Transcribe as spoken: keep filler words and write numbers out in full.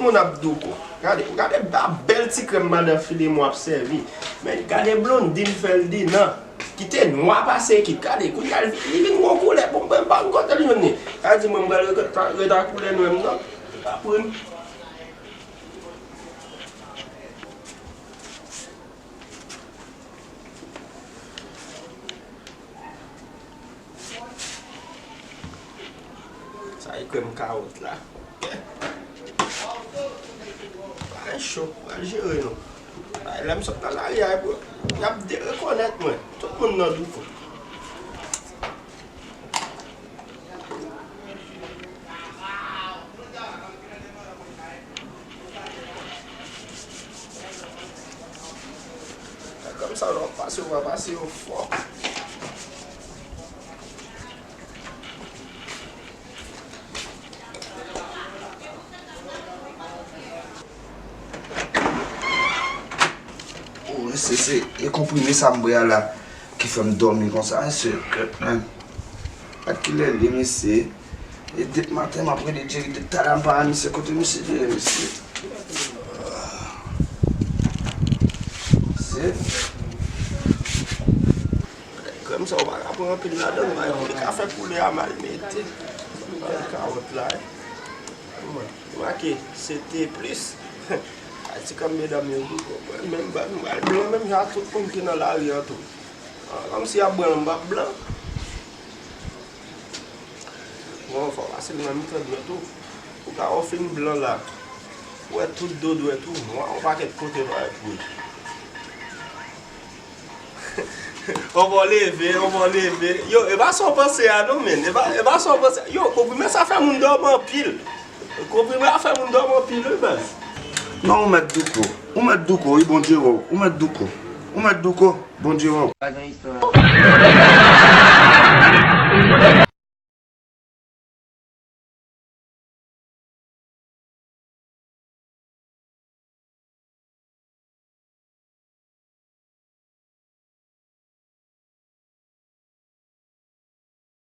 Moun ap douko. Gade, gade ba bèl ti krèm madan Filemon ap sèvi. Men gade blondin fè l di nan. Ki te nwa pase ekip. Gade, kounye a li vin gon koulè. Bon, mwen pa m kote li jwenn li. Sa di mwen m pral ret a koulè nwè m nan. Li pa pri m. Sa e krèm kawòt la. Bagay cho, pral jere nou. Ay, lè m sot nan lari a, y ap derekonèt mwen. Tout moun nan douko. Kòmsa lè w pase, w pa pase yo fò. Oh, mesye, se e konprime sa m bwè a la ki fè m dòmi konsa, mesye. Kèt, men. Ak kilè li, mesye? E depi maten, m ap rele Jerry depi talè, m pa wè misye. Kote misye ye, mesye? Mesye. Krèm sa, ou pa ka pran anpil ladan l, bay, ou ka fè poulè a mal mete. Bay kawòt la, wi. Make se te plis. Ay, ti kòm medam yo douko. Mwen menm, m pral blan menm jan ak tout moun ki nan lari an tou. Ah, kòmsi y ap blan, m p ap blan. Bon, fò pase l nan mitan dwèt ou. Ou ka wè w fin blan la. Ou wè tout do dwèt ou nwa, yon pakèt kote parèt wouj. On va lever, on va lever. Yo, e pa sa w panse a non, men. E pa, e pa sa w panse. Yo, konprime sa fè moun dòmi anpil. Konprime a fè moun dòmi anpil, wi, baz. Non, ou mèt douko. Ou mèt douko, wi, Bondye wè w. Ou mèt douko. Ou mèt douko, Bondye wè w. Pa gen istwa.